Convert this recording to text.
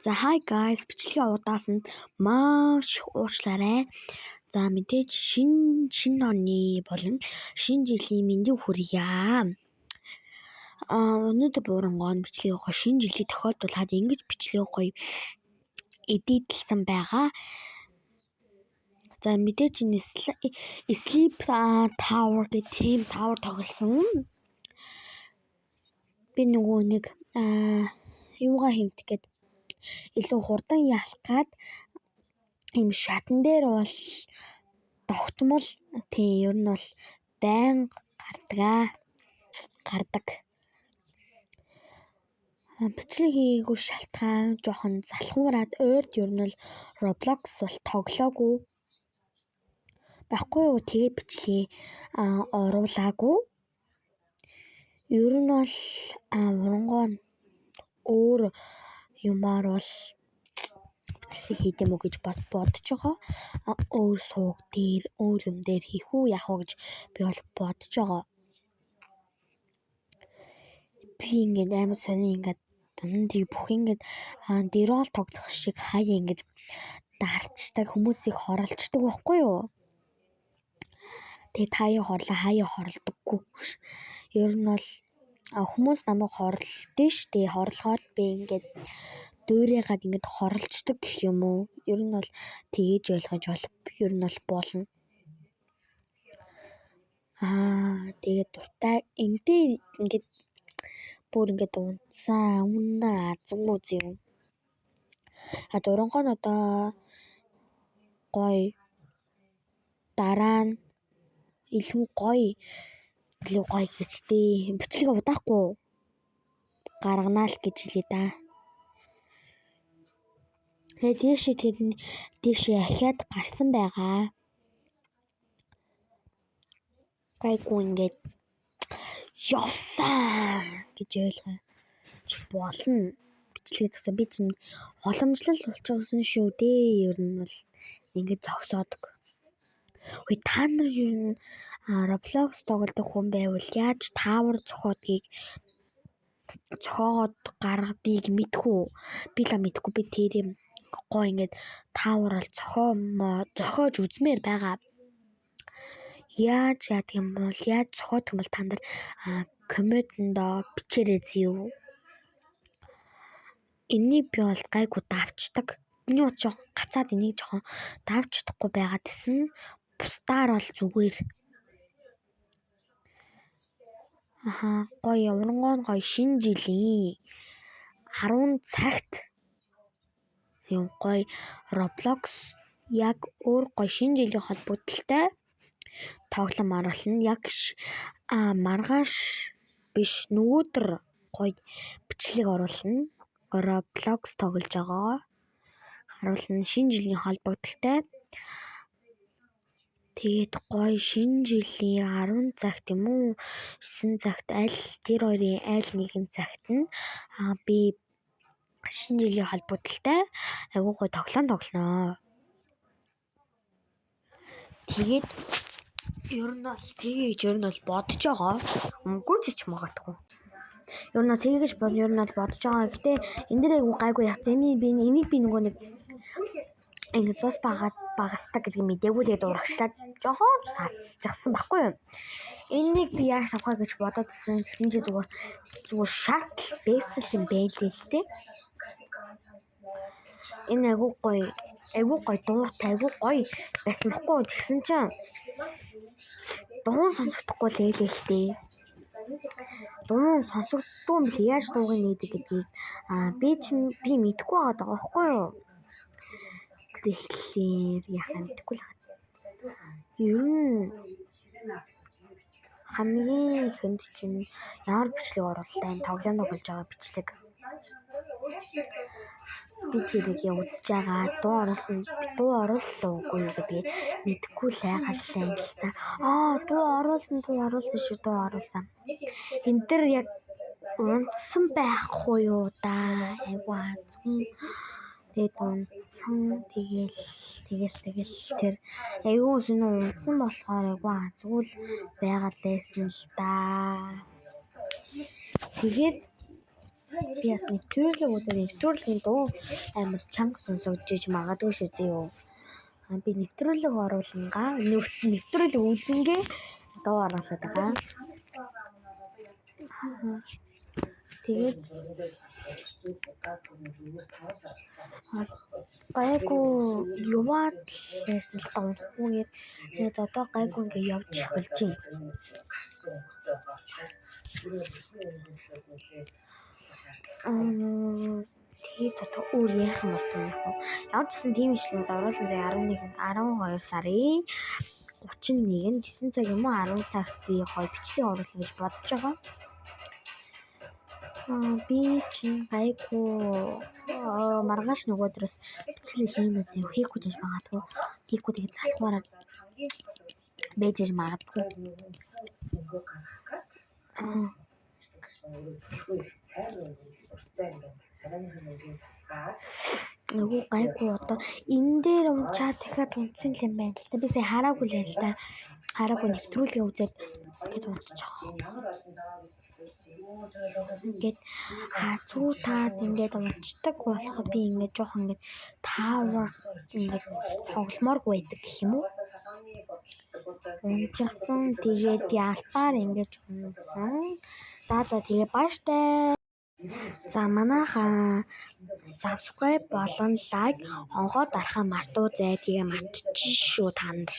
За, hi guys, бичлэгийн удаас нь маш их уучлаарай. За, мэдээж шинэ шинэ оны болон шинэ жилийн мэндийг хүргье. Өнөөдөр Буурангоо бичлэгийг шинэ жилийг тохиолдуулаад ингэж бичлэгийг гоё edit лсэн байгаа. За, мэдээж энэ Sleep Tower гэх тийм tower тоглосон. Би нөгөө нэг юугаа хэмтэх гээд илүү хурдан ялах гад ийм шатан дээр бол тогтмол, тийм, ер нь бол байнга гардаг гардаг. Бичлэг хийгээгүй шалтгаан жоохон залхуураад ойрд ер нь бол Roblox бол тоглоогүй. Байхгүй юу, тэгээ бичлэгээ оруулаагүй. Ер нь бол урангоо өөр юмар бол бичлэг хийх юм уу гэж бас бодож байгаа. Өөр суваг дээр, өөр юм дээр хийх үү, яах вэ гэж би бол бодож байгаа. Би ингээд амар сони ингээд тийг бүх ингээд дэрол тоглох шиг хаяа ингээд дарчдаг, хүмүүсийг хоролцдог байхгүй юу? Тэгээд хаяа хорлоо, хаяа хоролдоггүй. Ер нь бол хүмүүс намайг хорлолдсон шүү дээ. Хорлоход би ингээд дуурайгаад ингээд хоролцдог гэх юм уу? Ер нь бол тэгэж ойлгож бол ер нь бол болно. Тэгээд дуртай энэ ингээд бүр ингээд унтсан, үнэ азгүй юм. А дурангоо нь одоо гоё дараа нь илүү гоё, илүү гоё гэж дээ. Бичлэг удаахгүй гарганаа л гэж хэлье да. Тэгээ тийшээ тэр тийшээ ахиад гарсан байгаа. Гайгүй ингээд явсан гэж ойлгож болно. Бичлэгээ зогсоо, би чинь уламжлал болчихсон шүү дээ. Ер нь бол ингээд зогсоодог. Үгүй, та нар ер нь Roblox тоглодог хүн байвал яаж tower зохиодгийг, зохиогоод гаргадгийг мэдэх үү? Би л мэдэхгүй. Би тэр юм гоё ингээд tower бол зохиож үзмээр байгаа. Яаж яадаг юм бол, яаж зохиодох юм бол та нар comment эндоо бичээрэй зөө. Энийг би бол гайгүй давчдаг. Миний бод жоохон гацаад энийг жоохон давж чадахгүй байгаад гэсэн. Бусдаар бол зүгээр. Аха, гоё урангоо гоё шинэ жилийн 10 цагт юм гоё Roblox яг өөр гоё шинэ жилийн холбогдлолтой тоглоом оруулна. Яг маргааш биш, нөгөөдөр гоё бичлэг оруулна. Roblox тоглож байгаа. Харуулна шинэ жилийн холбогдлолтой. Тэгээд гоё шинэ жилийн 10 цагт юм уу, 9 цагт, аль тэр хоёрын аль нэгэн цагт нь би шинэ жилийн холбогдлолтой айгуу гоё тоглоом тоглоно. Тэгээд ер нь бол тэгээ гэж ер нь бол бодож байгаа. Үгүй ч магадгүй. Ер нь тэгээ гэж ер нь бол бодож байгаа. Гэхдээ энэ дээр айгуу гайгүй явцсан. Энийг би нөгөө нэг ингээд цус багасдаг гэдгийг мдээгүй, тэгээд урагшлаад жоохон сасчихсан байхгүй юу. Энийг би яаж авах вэ гэж бодоод ирсэн. Тэгсэн чи зүгээр зүгээр шатл бэсэл юм байлээ л дээ. Энэ айгуу гоё, айгуу гоё дуутай, айгуу гоё байсан бохгүй юу. Тэгсэн чинь дуун сонсогдохгүй л ээлээ л дээ. Дуун сонсогддгүй юм бэл, яаж дууг нээдэг гэдгийг би чинь би мэдэхгүй байгаа даа байхгүй юу. Тэгэхээр яах юм, мэдэхгүй л байна. Ер нь хамгийн ихэнд чинь ямар бичлэг оруулалаа, энэ тоглоом тоглож байгаа бичлэг. Би тэрийг үзэж байгаа, дуу оруулсан, дуу оруулсан уугүй юу гэдгийг мэдэхгүй л айгааллаа юм л та. Дуу оруулсан, дуу оруулсан шүү, дуу оруулсан. Энэ дэр яг унтсан байхгүй юу да. Айгуу азгүй. Тэгээд унтсан, тэгэл тэгэл тэгэл тэр айгуу сонин унтсан болохоор айгуу азгүй л байгаа л байсан л да. Тэгээд Би бас нэвтрүүлэг үзээ, нэвтрүүлгийн дуу амар чанга сонсогдож магадгүй шүү зөө юу. Би нэвтрүүлэг оруулангаа нэвтрүүлэг үзэнгээ дуу оруулаад байгаа. Тэгээд гайгүй яваад л байсан л да унахгүйгээр, тэгээд одоо гайгүй ингээ явж эхэлж байна. Тэгээд одоо өөр ярих юм бол яг уу. Ямар ч гэсэн тийм ишлүүд оруулсан заа. 11, 12 сарын 31-нд 9 цаг юм уу, 10 цагт би гоё бичлэг оруулах гэж бодож байгаа. Би чинь гайгүй маргааш нөгөөдрөөс бичлэг хийнэ үзье. Хийхгүй ч магадгүй. Хийхгүй, тэгээд залхуураа байж магадгүй. Нөгөө гайгүй одоо энэ дээр унчаад дахиад унтсан юм байна л та. Би сая хараагүй л юм л та. Хараагүй, нэвтрүүлгээ үзээд тэгээд унтчих. Ингээд зүү таад ингээд унтдаг болохоор би ингээд жоохон ингээд tower ингээд тогломооргүй байдаг гэх юм уу. Унчихсан, тэгээд би албаар ингэж унсан. За, тэгээ баяртай. За, манайхаа subscribe болон like, хонхоо дарахаа мартуу зай, тэгээ мартчих шүү та нар.